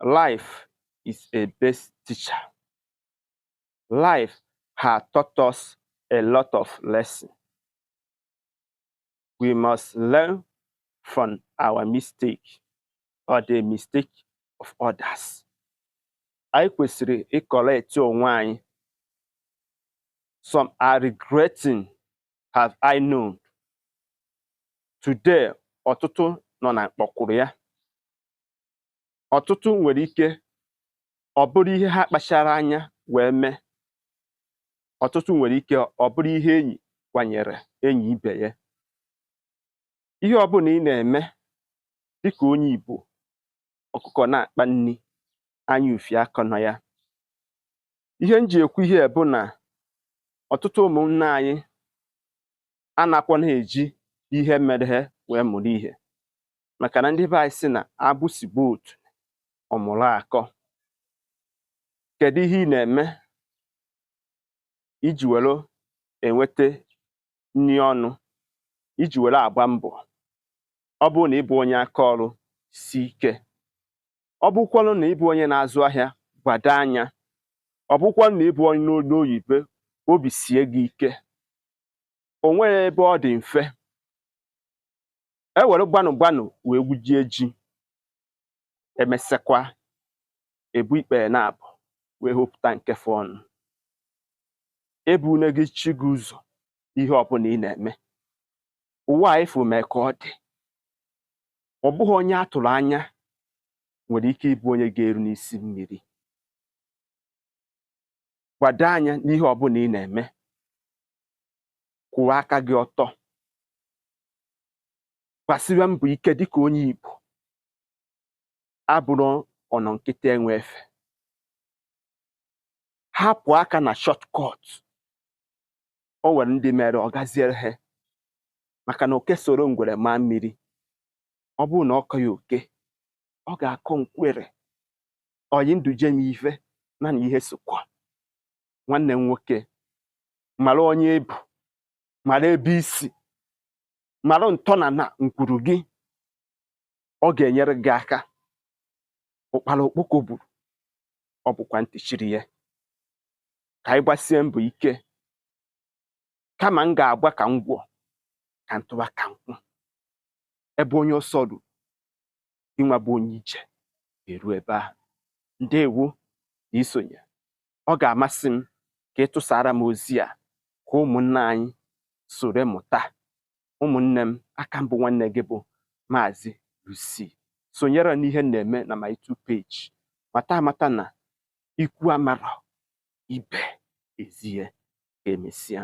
Life is a best teacher. Life has taught us a lot of lessons. We must learn from our mistake or the mistake of others. Anyị kwesịrị ịcorrect onwe anyị. Some are regretting, "Have I known?" Today, ọtụtụ nọ na mkpọkwụrụ ya. Ọtụtụ nwere ike ọ bụrụ ihe ha kpachara anya wee mee. Ọtụtụ nwere ike ọ bụrụ ihe enyi kwanyere enyi ibe ya. Ihe ọbụla ị na-eme dịka onye Igbo, ọkụkọ na-akpa nni, anya ufi akọnọ ya. Ihe m ji ekwu ihe bụ na ọtụtụ ụmụnne anyị anakwana eji ihe mere ha wee mụrụ ihe, maka na ndị be anyị sị na agbụsị gbaa otu ọ mụrụ akọ. Kedu ihe ị na-eme iji were enwete nni ọnụ, iji were agba mbọ? Ọ bụrụ na ị bụ onye aka ọrụ, sie ike. Ọ bụrụkwanụ na ị bụ onye na-azụ ahịa, gbado anya. Ọ bụrụkwanụ na ị bụ onye n'olu oyibo, obi sie gị ike. O nweghị ebe ọ dị mfe e were gbanụ gbanụ wee gbujie ji, emesịakwa ebu ikpere na-abụ wee hopụta nke fọnụ. Ebune gị chi gị ụzọ ihe ọbụla ị na-eme. Ụwa a ịfụ mee ka ọ dị, ọ bụghị onye a tụrụ anya nwere ike ịbụ onye ga-eru n'isi mmiri. Gbado anya n'ihe ọbụla ị na-eme, kwụwa aka gị ọtọ, gbasiwe mbọ ike dịka onye Igbo. Abụrụ ọnọ nkịtị enwe efe. Hapụ aka na shortcut. O nwere ndị mere ọ gaziere ha, maka na oke soro ngwere maa mmiri, ọ bụrụ na ọ kọghị oke, ọ ga-akọ nkwere. Oyi ndụ jem ife na na ihe sokwa. Nwanne m nwoke, mara onye ị bụ, mara ebe isi, mara ntọna na nkwuru gị. Ọ ga-enyere gị aka. Ụkpara okpoko gburu, ọ bụkwa ntị chiri ya. Ka anyị gbasie mbọ ike. Kama m ga-agba ka ngwọ, ka ntụwa ka nkwụ. Ebe onye ọsọ ruru, gịnwa bụ onye ije eru ebe ahụ. Ndewo na isonye. Ọ ga-amasị m ka ị tụsara m ozi a ka ụmụnne anyị soro mụta. Ụmụnne m, aka mbụ nwanne gị bụ Maazị Lucy. Sonyere n'ihe m na-eme na my YouTube page. Mata amata na ikwu amarọ, ibe ezie. Ka emesịa.